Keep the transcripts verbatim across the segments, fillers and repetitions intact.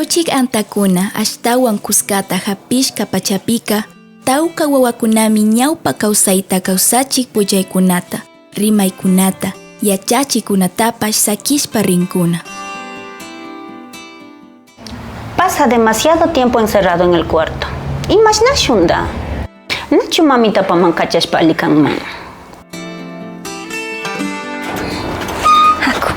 Chik antakuna ashtawan kuskata hapishka pachapika, tawka wawakunami ñawpa kawsayta kawsachik pullaykunata, rimaykunata, yachachikkunatapash sakishpa rinkuna. Pasa demasiado tiempo encerrado en el cuarto. Imashnashunda? Nachu mamitapaman kachashpa alli kanman? Haku.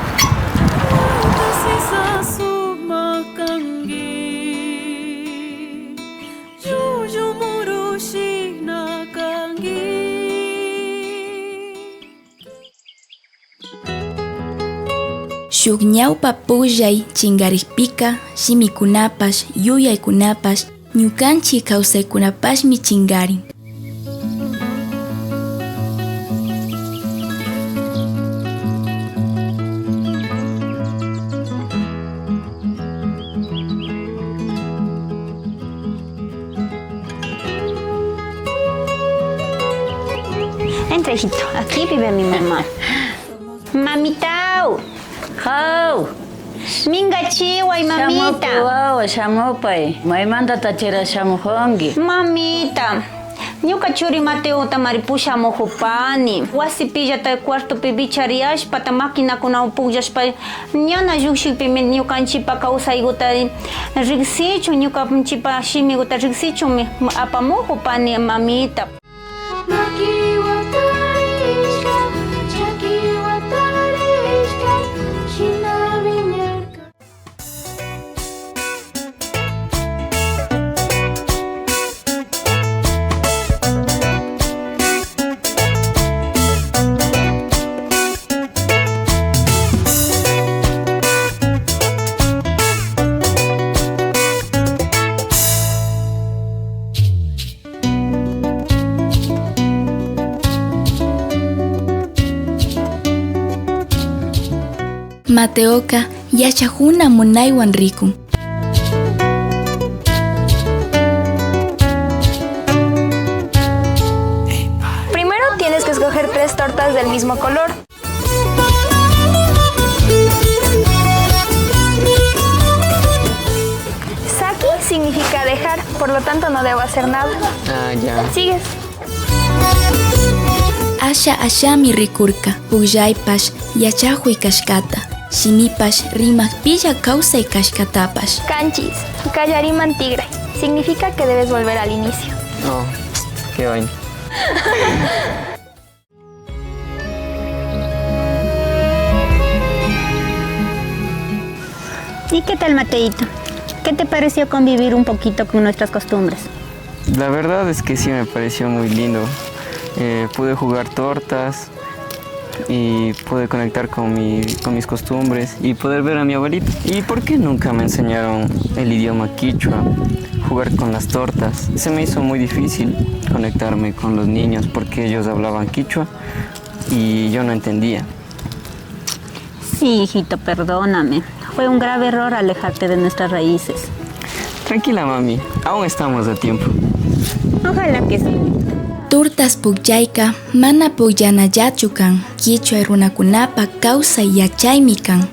Shuk ñawpa pullay chinkarikpika shimikunapash, yuyaykunapash, ñukanchik kawsaykunapashmi chinkarin. Entra, hijito. Aquí vive mi mamá. Mamitau. Haw. Minkachiway, mamita. Shamupay, wawa, shamupay. Maymantata chira shamukunki? Mamita, ñuka churi Mateotamari pushamukupani. Wasipillata cuartopi wichariashpata maquinakunawan pukllashpa ñana llukshikpimi ñukanchipa kawsaykuta riksichun, ñukanchipa shimikuta riksichunmi apamukupani, mamita. Makiwa tarishka, chakiwa tarishka, shina wiñarka. Mateoka yachakuna munaywan rikun. Primero tienes que escoger tres tortas del mismo color. Saki significa dejar, por lo tanto no debo hacer nada. Ah, ya. Sigues. Asha ashami rikurka, pukllaypash yachakuy kashkata, shimipash rimakpilla kawsay kashkatapash. Kanchis, kallariman tigray. Significa que debes volver al inicio. Oh, qué vaina. ¿Y qué tal, Mateito? ¿Qué te pareció convivir un poquito con nuestras costumbres? La verdad es que sí me pareció muy lindo. Eh, pude jugar tortas y pude conectar con mi, con mis costumbres y poder ver a mi abuelita. ¿Y por qué nunca me enseñaron el idioma quichua, jugar con las tortas? Se me hizo muy difícil conectarme con los niños porque ellos hablaban quichua y yo no entendía. Sí, hijito, perdóname. Fue un grave error alejarte de nuestras raíces. Tranquila, mami, aún estamos a tiempo. Ojalá que sí. Tortas pukllayka mana pukllanallachu kan, kichwa runakunapa kawsay yachaymi kan.